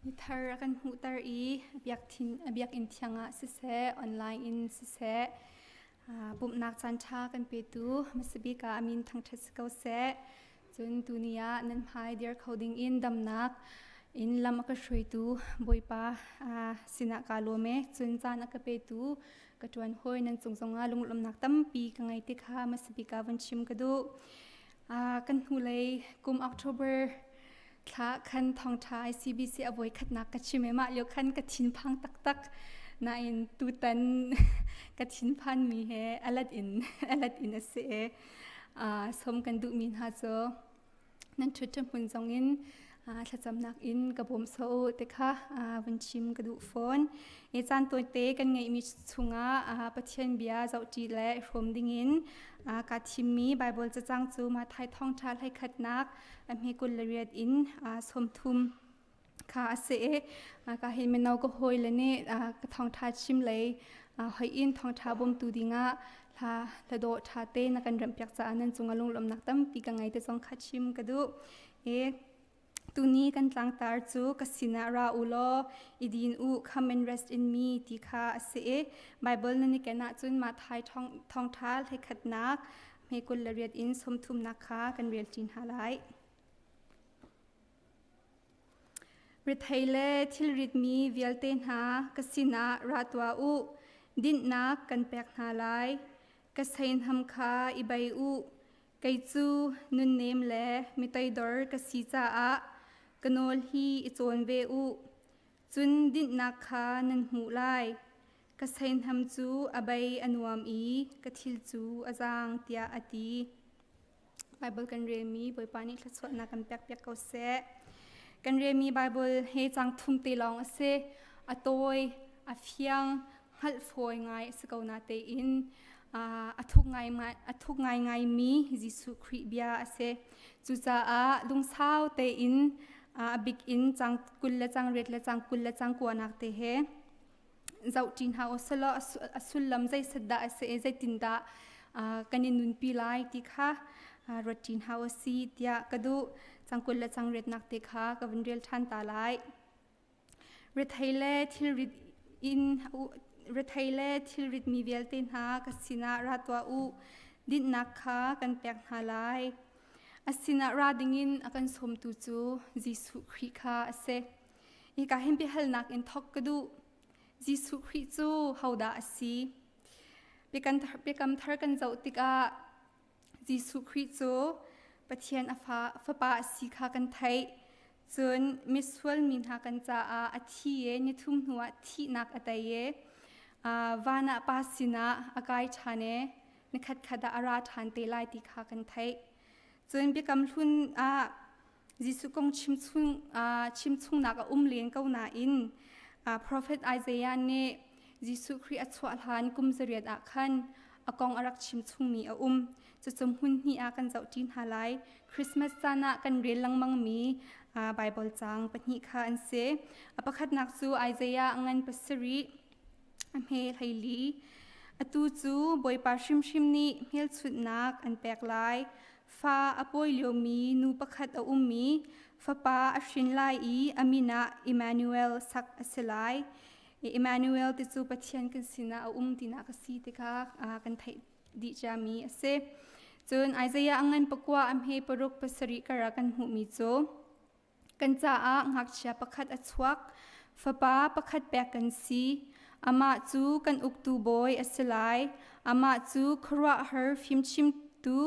Nithar a kan hmuhter i biakinn thiang ah siseh, online in siseh, pumhnak caanṭha kan petu hmasabik ah a min thangṭhat si ko seh. Cun tuni ah nan hmai dir kho ding in damnak in lam a ka hruaitu Bawipa sinah kaa lawm e. Cun caan a ka petu ka ṭuan hawi nan cung zongah lunglawmhnak tampi ka ngei ti kha hmasabik ah vun chim ka duh. Kan hnulei kum October thla khan thawngṭha ICBC a voikhatnak ka chim i mah lio khan ka thinphang taktak. Nain tutan ka thinphanmi he alat in alat in a si i sawm kan duhmi hna cu nan ṭhut hmun zong in thlacamnak in ka bawm sawh u ti kha vun chim ka duh fawn. I caan tawite kan ngeihmi chungah Pathian bia zohṭi le hrawm dingin kaa thimmi Baibal cacang cu Matthai thawngṭha hleikhatnak a hme 28 in 30 kha a si i ka hi mino ka hawile nih ka thawngṭha chim lei hoi in thawngṭha bawmtu dingah hla hladawh ṭha te na kan remhpiak caah nan cungah lunglawmhnak tampi ka ngei te zong kha chim ka duh. I Tuni kan tlangtar cu ka sinah ra u law i din u, come and rest in me ti kha a si i Baibal nan i ken ahcun Matthai thawngṭha hleikhatnak hme 28 in 30nak kha kan rel ṭi hna lai. Rethei le thilritmi vialte hna ka sinah ra tuah u, dinhnak kan pek hna lai. Ka seihnam kha i bei u, Kei cu nunnem le mi toidor ka si caah ka nawl hi i cawn ve u. Cun dinhnak kha nan hmuh lai. Ka seihnam cu a bei a nuam i ka thil cu a zaang tiah a ti. Baibal kan relmi Bawipa nih thluachuahnak kan pekpiak ko seh. Kan relmi Baibal he cang thum te lawng a si. A tawi, a fiang, hngalh fawi ngai a si ko na tein a thuk ngai a thuk ngaingaimi Jesuh Khrih bia a si. Cucaah lungsau tein a bik in cang 20 le cang riat le cang 20 le cang kuanak te he zohṭi hna u selaw a sullam zeiset dah a si i zeitindah kan i nunpi lai ti kha ruatṭi hna u si tiah ka duh. Cang 20 le cang riatnak te kha ka vun rel ṭhan ta lai. Rethei le thilrit in rethei le thilritmi vialte hna ka sinah ra tuah u, dinhnak kha kan pek hna lai. A sinah ra dingin a kan sawmtu cu Jesuh Khrih kha a si. Hika hin biahalnak in thawk ka duh. Jesuh Khrih cu hodah a si? Biakam thar kan zoh tikah Jesuh Khrih cu Pathian a fapa a si kha kan theih. Cun misual mi hna kan caah a thi i nithum hnuah thihnak a tei i van ah Pa sinah a kai ṭhan i nikhat khat ah a ra ṭhan te lai ti kha kan theih. Cun Biakam Hlun ah Jesuh kong chimchungnak a um len ko nain profet Isaiah nih Jesuh Khrih a chuah hlan kum 8 ah khan a kong a rak chimchungmi a um. Cucu hmun hnih ah kan zohṭi hna lai. Christmas caan ah kan rel lengmangmi Baibal caang pahnih kha an si. A pakhatnak cu Isaiah ngan 7 a hme 14. Atu cu Bawipa hrimhrim nih hmelchunhnak an pek lai. Fa a pawi liomi nu pakhat a um i fapa a hrin lai i a min ah Emmanuel sak a si lai. Emmanuel ti cu Pathian kan sinah a um tinak a si ti kha kan theih dih ciami a si. Cun Isaiah a ngan 9 a hme 6 7 kar ah kan hmuhmi cu kan caah ngakchia pakhat a chuak, fapa pakhat pek kan si. Amah cu kan uktu bawi a si lai. Amah cu khuaruahhar fimchimtu,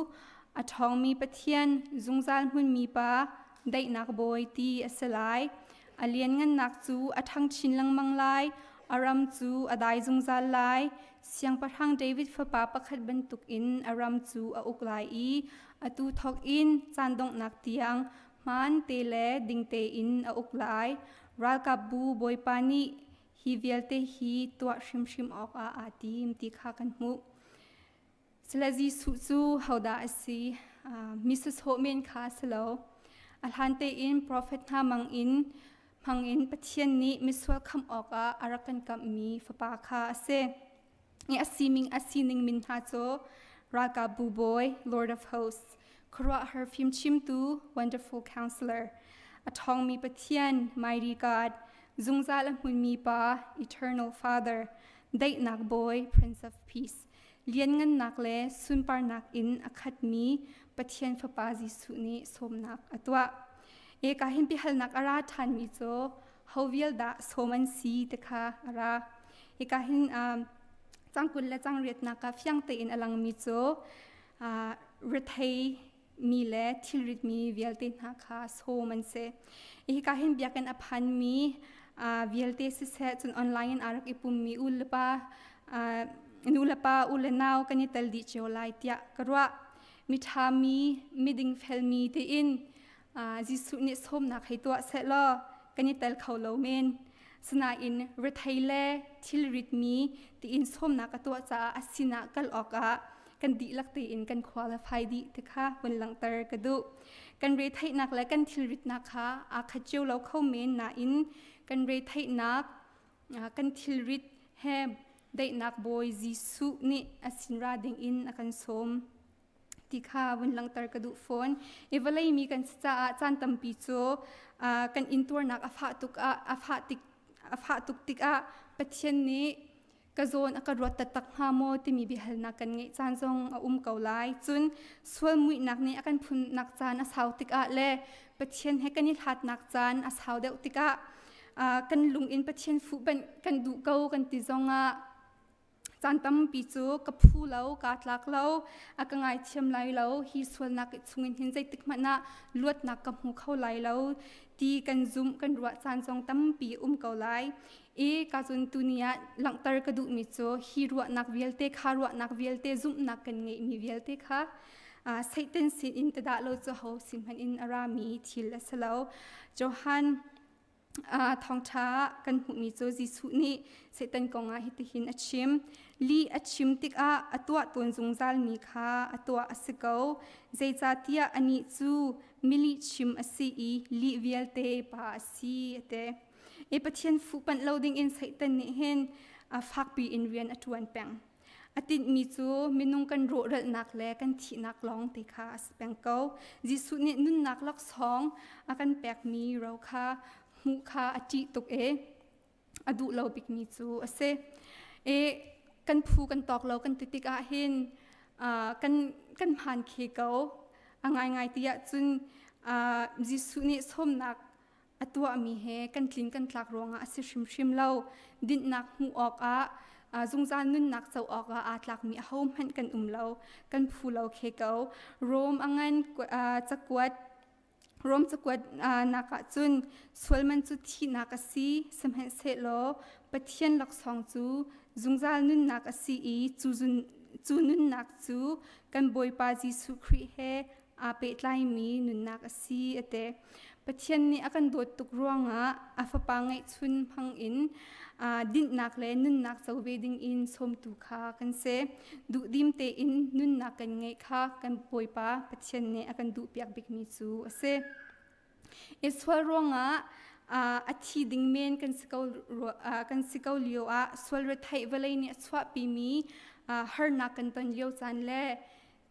a ṭhawngmi Pathian, zungzal hmunmi Pa, daihnak bawi ti a si lai. A lianngannak cu a ṭhang chin lengmang lai, a ram cu a dai zungzal lai. Siangpahrang David fapa pakhat bantukin a ram cu a uk lai i atu thawk in caan donghnak tiang hmaan te le ding tein a uk lai. Ralkapbu Bawipa nih hi vialte hi tuah hrimhrim awkah aa tim ti kha kan hmuh. Sile Jesuh cu hodah a si? Mi sawsawh men kha a si lo. A hlan tein profet hna mangin hmangin Pathian nih misual khamh awkah a rak kan kamhmi fapa kha a si. A sining a sining min hna cu ralkapbu bawi, Lord of Hosts, khuaruahhar fimchimtu, Wonderful Counselor, a ṭhawngmi Pathian, Mighty God. Zungzal a hmunmi Pa, Eternal Father, Daihnak Bawi, Prince of Peace, lianngannak le sunparnak in a khatmi Pathian Fapa Jesuh nih sawmnak a tuah. Eka hin biahalnak a ra ṭhanmi cu ho vial dah sawm an si ti kha a ra. Hika hin cang 20 le cang riatnak ah fiang tein a langmi cu rethei mi le thilrit mi vialte hna kha sawm an si. Hika hin biakinn a phanmi vialte siseh cun online in aa rak i pummi u le pa nu le pa u le nau kan i tel dih cio lai tiah ka ruah. Miṭha mi, miding felmi tiin Jesuh nih sawmnak hei tuah sehlaw kan i tel kho lo men. Sinain rethei le thilrit mi tiin sawmnak a tuah caah a sinah kal awkah kan dihlak tein kan qualify dih ti kha vun langhter ka duh. Kan retheihnak le kan thilritnak kha aa khat cio lo kho men nain kan retheihnak kan thilrit he daihnak bawi Jesuh nih a sin ra dingin a kan sawm. Ti kha vun langhter ka duh fawn. I vawlei mi kan si caah caan tampi cu kan intuarnak a fah tuk ah a fah tuk tikah Pathian nih ka zawn a ka ruat taktak hnga maw timi biahalnak kan ngeih caan zong a um ko lai. Cun sual muihnak nih a kan phunnak caan a sau tikah le Pathian he kan i hlatnak caan a sau deuh tikah kan lung in Pathian fuh kan duh ko kan ti zongah Caan tampi cu ka phu lo, kaa tlak lo, a ka ngaithiam lai lo, hi sualnak chungin hin zeitik hmanh ah luatnak ka hmu kho lai lo ti kan zumh kan ruah caan zong tampi um ko lai. I ka cun tuni ah langhter ka duhmi cu hi ruahnak vialte kha ruahnak vialte zumhnak kan ngeihmi vialte kha Satan sin in ti dah lo cu ho sin hmanh in a rami thil a si lo. Johan Thawngṭha kan hmuhmi cu Jesuh nih Satan kongah hitihin a chim. Lih a chim tikah a tuah tawn zungzalmi kha a tuah a si ko. Zeicahtiah anih cu milihchim a si i lih vialte pa a si a ti. I Pathian fuhpanh lo dingin Satan nih hin fakpi in rian a ṭuan peng. A tinhmi cu minung kan rawhralhnak le kan thihnak lawng te kha a si peng ko. Jesuh nih nunnak laksawng a kan pekmi ro kha hmuh kha a ṭih tuk i a duh lo bikmi cu a si. I kan phu kan tawk lo kan ti tikah hin kan kan hmaan khe ko. A ngaingai ti ahcun Jesuh nih sawmnak a tuahmi he kan tlin kan tlak ruangah a si hrimhrim lo. Dinhnak hmuh awkah zungzal nunnak co awkah aa tlakmi ahohmanh kan um lo. Kan phu lo khe ko. Rom a ngan cakuat Rom cakuat nak ah cun sualman cu thihnak a si, sihmanhsehlaw Pathian laksawng cu zungzal nunnak a si i cu nunnak cu kan Bawipa Jesuh Khrih he aa pehtlaimi nunnak a si a ti. Pathian nih a kan dawt tuk ruangah a fapa ngeihchun hmangin dinhnak le nunnak co ve dingin sawmtu kha kan si. Duhdim tein nunnak kan ngeih kha kan Bawipa Pathian nih a kan duhpiak bikmi cu a si. Sual ruangah a thi ding men kan si ko kan si ko lio ah sual retheih vawlei nih a chuahpimi harnak kan ton lio caan le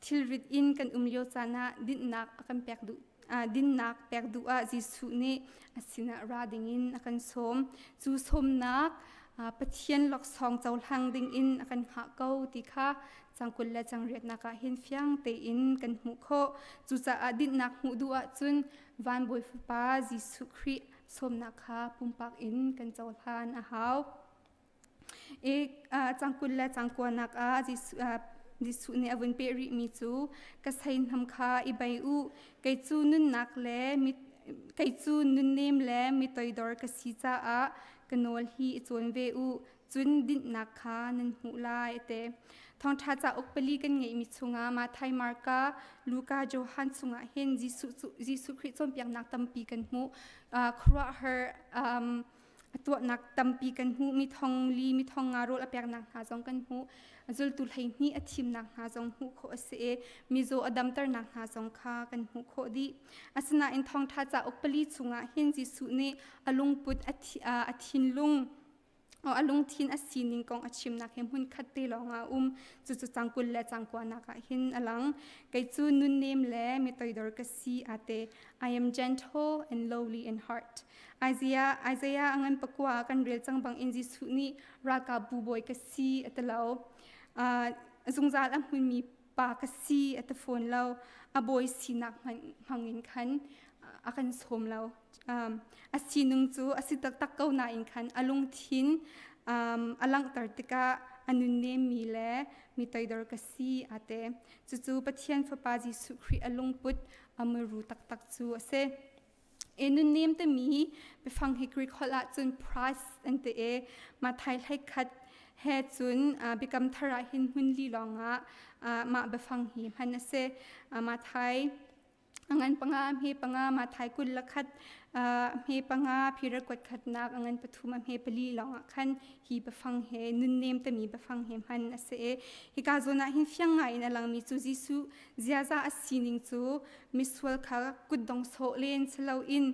Thilrit in kan um lio caan ah dinhnak a kan pek duh dinnak pek duh ah Jesuh nih a sinah ra dingin a kan sawm. Cu sawmnak Pathian laksawng cohlang dingin a kan hngah ko ti kha cang 20 le cang riatnak ah hin fiang tein kan hmuh khawh. Cucaah dinhnak hmuh duh ahcun van Bawi Fapa Jesuh Khrih sawmnak kha pumpak in kan cohlan a hau. I cang 20 le cang kuanak ah Jesuh nih a vun peh rihmi cu ka seihnam kha i bei u, kei cu nunnak le kei cu nunnem le mi toidor ka si caah ka nawl hi i cawn ve u, cun dinhnak kha nan hmuh lai a ti. Thawngṭha cauk pali kan ngeihmi chungah Matthai, Marka, Luka, Johan chungah hin Jesuh Khrih cawnpiaknak tampi kan hmuh. Khuaruahhar a tuahnak tampi kan hmuh. Mi thong li, mi thong nga rawl a peknak hna zong kan hmuh. Zultu 12 a thimnak hna zong hmuh khawh a si i mizaw a damternak hna zong kha kan hmuh khawh dih. Asinain thawngṭha cauk pali chungah hin Jesuh nih a lungput, a thinlung, A lungthin a sining kong a chimnak hi hmun khat te lawng ah a um. Cucu cang 20 le cang 9 nak ah hin a lang. Kei cu nunnem le mi toidor ka si ate. I am gentle and lowly in heart. Isaiah a ngan 9 ah kan rel cang bang in Jesuh nih ralkapbu bawi ka si a ti lo. Zungzal a hmunmi pa ka si a ti fawn lo. A bawi sinak hmang in khan a kan sawm lo. A sining cu a si taktak ko nain khan a lungthin a langhter tikah a nunnemmi le mi toidor ka si aa te. Cucu Pathian Fapa Jesuh Khrih a lungput a muru taktak cu a si. E nunnem timi biafang hi Greek holh ahcun price an ti i Matthai 21 he cun Biakam Thar ah hin hmun li lawngah mah biafang hi hman a si. Matthai a ngan 5 a hme 5, Matthai 21 a hme 5, Peter kuat khatnak a ngan 3 a hme 4 lawngah khan hi biafang he nunnem timi biafang he hman a si i hika zawn ah hin fiang ngai in a langmi cu Jesuh ziaza a sining cu misual kha kutdong sawh len si loin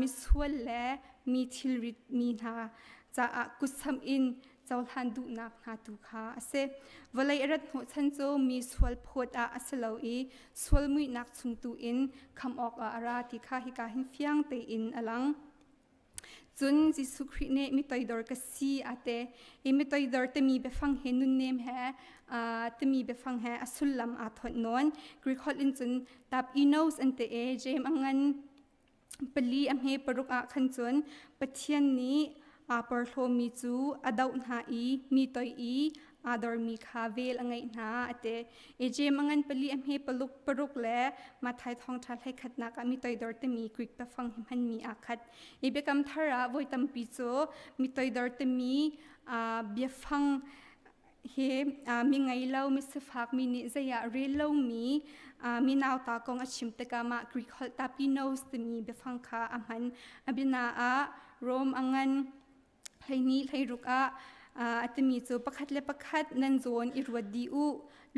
misual le mi thilrit mi hna caah kutsamh in cohlan duhnak hna tu kha a si. Vawlei a rat hnawhchan cu mi sual phawt ah a si lo i sual muihnak chung tu in khamh awkah a ra ti kha hika hin fiang tein a lang. Cun Jesuh Khrih nih mi toidor ka si a ti. Hi mi toidor timi biafang hi nunnem he timi biafang he a sullam aa thawnh nawn. Greek holh in cun tap-enos an ti i Jeim a ngan 4 a hme 6 ah khan cun Pathian nih aa porhlawmi cu a doh hna i mi toi i aa dormi kha vel a ngeih hna a ti. Jeim a ngan 4 a hme 6 le Matthai thawngṭha 11 ah mi toidor timi Greek biafang hi hmanmi aa khat. Hi biakam thar ah voi tampi cu mi toidor timi biafang hi mi ngei lo, mi sifak mi nih zei ah rel lomi mi nauta kong a chim tikah mah Greek holh tapinos timi biafang kha a hman. A biana ah Rom a ngan 12 16 ah a timi cu pakhat le pakhat nan zawn i ruat dih u,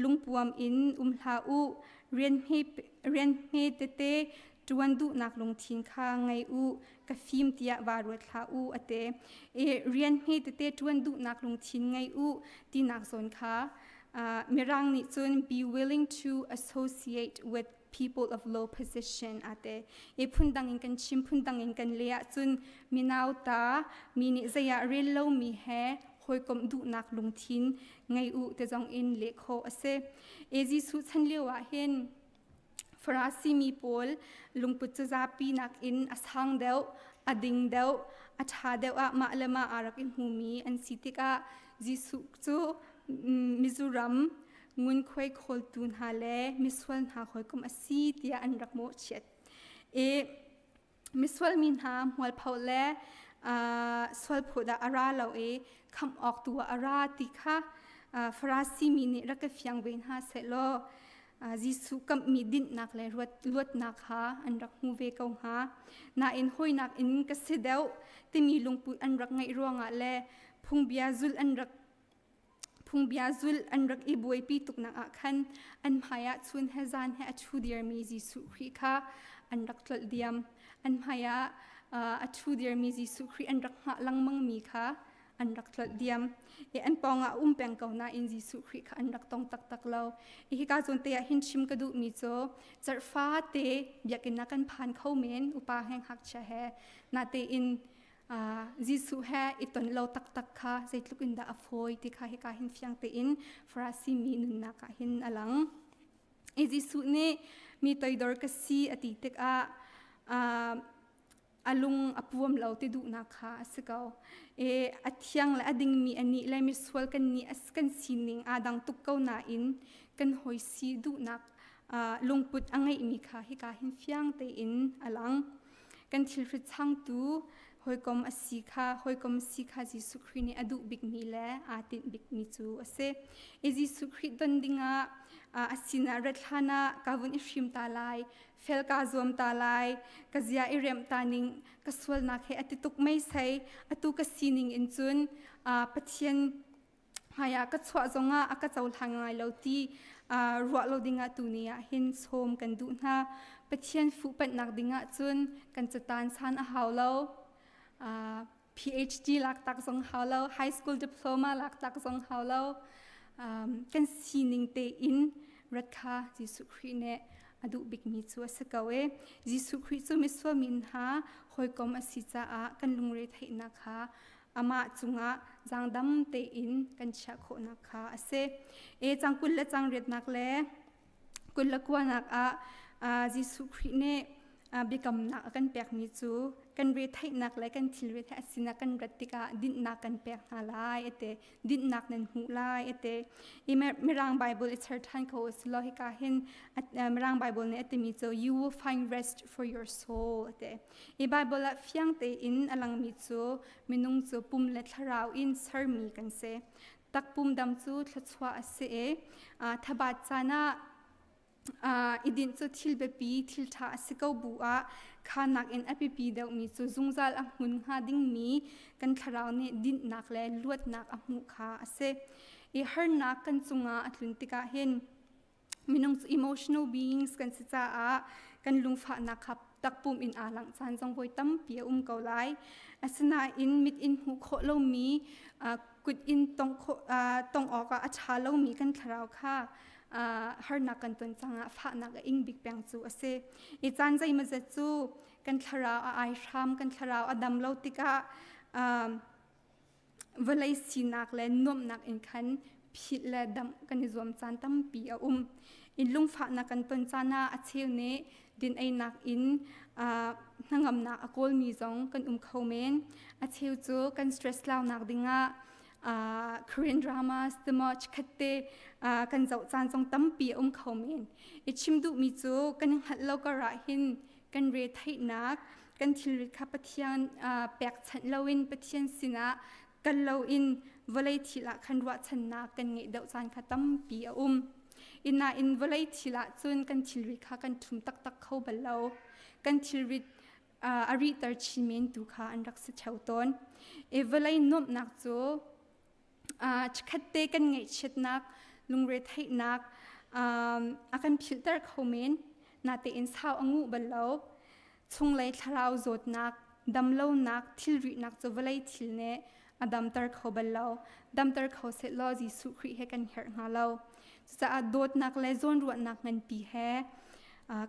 lungpuam in um hlah u, rian hme tete ṭuan duhnak lungthin kha ngei u, ka fim tiah vaa ruat hlah u a ti. I rian hme tete ṭuan duhnak lungthin ngei u tinak zawn kha Mirang nih cun be willing to associate with people of low position a ti. I phundang in kan chim phundang in kan leh ahcun minau ta mi nih zei ah rel lomi he hawikomh duhnak lungthin ngei u ti zong in leh khawh a si. E Jesuh chan lio ah hin Farasi mi pawl lungput cu zapi nakin a sang deuh, a ding deuh, a ṭha deuh ah mah le mah aa rak i hmumi an si tikah Jesuh cu Mizoram ngunkhuai khawltu hna le misual hna hawikom a si tiah an rak mawhchiat. I misual mi hna hmualpho le sualphaw dah a ra lo i khamh awk tu ah a ra ti kha Farasi mi nih rak ka fiang ve hna sehlaw Jesuh kamhmi dinhnak le luatnak kha an rak hmu ve ko hnga. Nain hawinak in ka si deuh timi lungput an rak ngeih ruangah le phungbia zulh an rak Phungbia zulh an rak i buaipi tuknak ah khan an hmaiah chun he zan he a ṭhu dirmi Jesuh Khrih kha an rak tlolh diam. An hmaiah a ṭhu dirmi Jesuh Khrih an rak hngah lengmangmi kha an rak tlolh diam. I an pawngah a um peng ko nain Jesuh Khrih kha an rak tong taktak lo. I hika zawn te ah hin chim ka duhmi cu zarh fate biakinn ah kan phan kho men upa he ngakchia he natein Jesuh he i ton lo taktak kha zeitluk in dah a fawi ti kha hika hin fiang tein Farasi mi nunnak ah hin a lang. I Jesuh nih mi toidor ka si a ti tikah a lung a puam lo ti duhnak kha a si ko. E, a thiang le a dingmi anih le misual kan nih kan sining aa dang tuk ko nain kan hawi si duhnak lungput a ngeihmi kha hika hin fiang tein a lang. Kan thilhrit changtu hawikom a si kha hawikom si kha Jesuh Khrih nih a duh bikmi le aa tinh bikmi cu a si. I Jesuh Khrih don dingah a sinah rat hlan ah ka vun i hrim ta lai, fel kaa zuam ta lai, ka zia i remh ta ning, ka sualnak he a ti tuk mei sei, atu ka sining in cun Pathian hmaiah ka chuah zongah a ka cohlang ngai lo ti ruah lo dingah tuni ah hin sawm kan duh hna. Pathian fuhpanhnak dingah cun kan catan san a hau lo. PhD lak tak zong hau lo, high school diploma lak tak zong hau lo. Kan sining tein rat kha Jesuh Khrih nih a duh bikmi cu a si ko e. Jesuh Khrih cu misual mi hna hawikom a si caah kan lungre theihnak kha amah cungah zaangdam tein kan chiah khawhnak kha a si. E cang kul le cang riatnak le kul le kuanak ah Jesuh Khrih nih biakamnak a kan pekmi cu kan retheihnak le kan thil retheih a sinak kan rat tikah dinhnak kan pek hna lai ate dinhnak nan hmuh lai ate i mirang bible i cher than ko usilo hika hin mirang bible nih a timi cu you will find rest for your soul ate i bible ah fiang tein a langmi cu minung cu pum le thlarau in sermi kan si takpum dam cu thluachuah a si i thabat caan ah i dinh cu thil biapi thil ṭha a si ko bu ah khanak in a biapi deuhmi cu zungzal a hmun hnga dingmi kan thlarau nih dinhnak le luatnak a hmuh kha a si. I harnak kan cungah a tlun tikah hin minung cu emotional beings kan si caah kan lungfahnak kha takpum in aa langh caan zong voi tampi a um ko lai. Asinain mit in hmuh khawh lomi kut in tong khawh tong awkah a ṭha lomi kan thlarau kha harnak kan ton cangah fahnak a ing bik peng cu a si. I caan zeimawzat cu kan thlarau a ai hram, kan thlarau a dam lo tikah vawlei sinak le nuamhnak in khan philh le damh kan i zuam caan tampi a um. In lungfahnak kan ton caan ah a cheu nih din einak in hnangamnak a kawlmi zong kan um kho men. A cheu cu kan stress launak dingah Korean dramas te maw chikkhatte kan zoh caan zong tampi a um kho men. I chim duhmi cu kan i hngalh lo kar ah hin kan re theihnak kan thilrit kha Pathian pekchanh loin Pathian sinah kal loin vawlei thil ah khan ruahchannak kan ngeih deuh caan kha tampi a um. Inain vawlei thil ah cun kan thilri kha kan ṭhum taktak kho bal lo. Kan thilrit a rihter chin men tu kha an rak si ṭheo tawn. I vawlei nuamhnak cu chikkhatte kan ngaihchiatnak, lungretheihnak a kan philhter kho men. Natein sau a nguh bal lo. Chunglei thlarau zawtnak, damlonak, thilrihnak cu vawlei thil nih a damter kho bal lo. Damter kho sehlaw Jesuh Khrih he kan herh hnga lo. Cucaah dawtnak le zawnruahnak nganpi he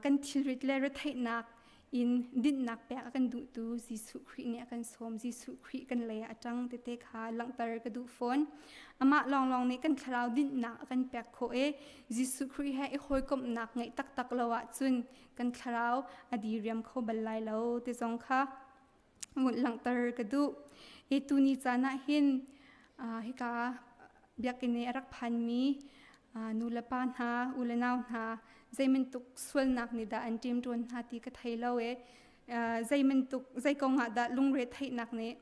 kan thilrit le retheihnak in dinhnak pek a kan duhtu Jesuh Khrih nih a kan sawm. Jesuh Khrih kan lei ah a ṭang tete kha langhter ka duh fawn. Amah lawnglawng nih kan thlarau dinhnak a kan pek khawh i Jesuh Khrih he i hawikomhnak ngeih taktak lo ahcun kan thlarau a diriam kho bal lai lo ti zong kha langhter ka duh. I tuni caan ah hin hika biakinn i a rak phanmi nu le pa hna, u le nau hna zeibantuk sualnak nih dah an ṭemṭawn hna ti ka thei lo i zeibantuk zei kong ah dah lungre theihnak nih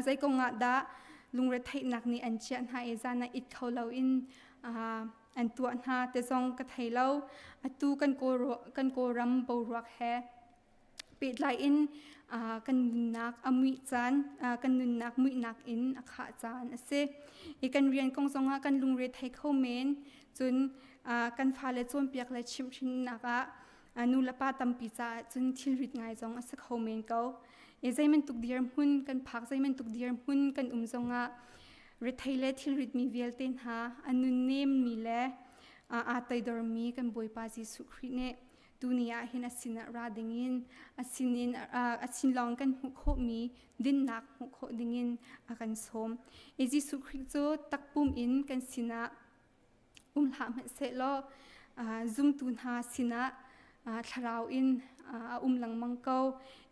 zei kong ah dah lungre theihnak nih an chiah hna i zan ah it kho loin an tuah hna ti zong ka thei lo. Atu kan Kawlram boruak he pehtlai in kan nunnak a muih caan kan nunnak muihnak in a khah caan a si. I kan rian kong zongah kan lungre thei kho men cun kan fale cawnpiak le chimhhrinnak ah nu le pa tampi caah cun thilrit ngai zong a si kho men ko. I zeibantuk dirhmun kan phak zeibantuk dirhmun kan um zongah rethei le thilrit mi vialte hna a nunnemmi le aa toidormi kan Bawipa Jesuh Khrih nih tuni ah hin a sinah ra dingin a sinin a sin lawng kan hmuh khawhmi dinnak hmuh khawh dingin a kan sawm. I Jesuh Khrih cu takpum in kan sinah um hlah hmanhsehlaw zumtu hna sinah thlarau in a um lengmang ko.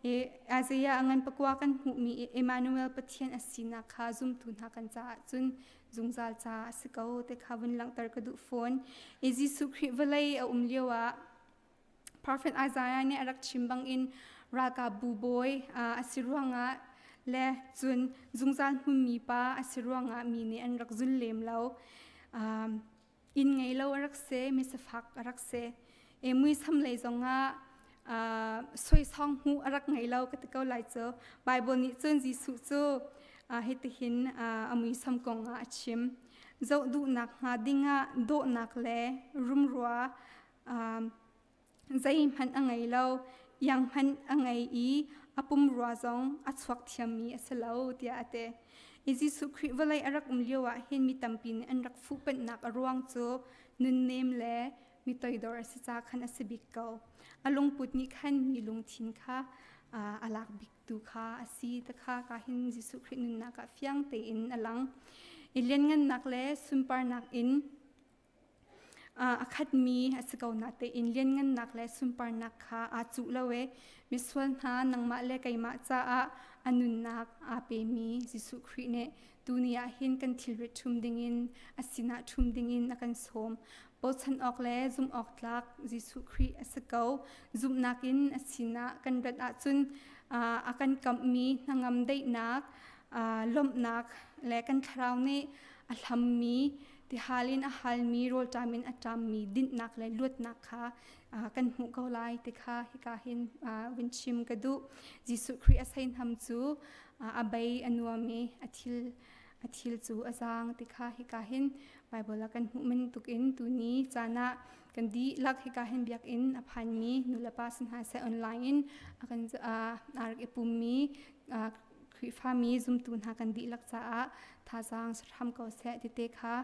I Isaiah a ngan pakua kan hmuhmi Emmanuel Pathian a sinak kha zumtu hna kan caah cun zungzal ca a si ko te kha vun langhter ka duh fawn. I Jesuh Khrih vawlei a um lio ah Prophet Isaiah nih a rak chim bangin ralkap bu bawi a si ruangah le cun zungzal hmunmi pa a si ruangah mi nih an rak zul lem lo. Inn ngei lo a rak si, misafak a rak si. E muisam lei zongah soisawng hmuh a rak ngei lo ka ti ko lai cu. Bible nih cun Jesuh cu hitihin a muisam kong ah a chim. Zoh duhnak hnga dingah dawhnak le rumrua zeihmanh a ngei lo, iang hmanh a ngei i A pumrua zong a chuak thiammi a si lo tiah a ti. I Jesuh Khrih vawlei a rak um lio ah hin mi tampi nih an rak fuhpenhnak a ruang cu nunnem le mi toidor a si ca khan a si bik ko. A lungput nih khan mi lungthin kha a lak bik tu kha a si ti kha ka hin Jesuh Khrih nunnak ah fiang tein a lang. I lianngannak le sunparnak in a khatmi a si ko natein lianngannak le sunparnak kha aa cuh lo i misual hna nangmah le keimah caah a nunnak aa pemi Jesuh Khrih nih tuni ah hin kan thilrit ṭhum dingin a sinah ṭhum dingin a kan sawm. Bochan awk le zumh awk tlak Jesuh Khrih a si ko. Zumhnak in a sinah kan rat ahcun a kan kamhmi hnangam daihnak, lawmhnak le kan thlarau nih a hlammi tihal in a halmi rawlṭam in a ṭammi dinhnak le luatnak kha kan hmuh ko lai ti kha hika hin vun chim ka duh. Jesuh Khrih a seihnam cu a bei a nuam i a thil cu a zaang ti kha hika hin Baibal ah kan hmuh bantuk in tuni caan ah kan dihlak hika hin biakinn a phanmi nulepa si hna seh online in a kan aa rak i pummi Khrihfami zumtu hna kan dihlak caah thazaang hram ko seh ti te kha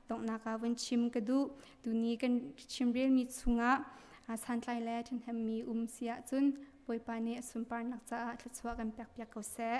donghnak ah vun chim ka duh. Tuni kan chimrelmi chungah santlai le ṭhahnemmi um si ahcun Bawipa nih a sunparnak caah thluachuah kan pekpiak ko seh.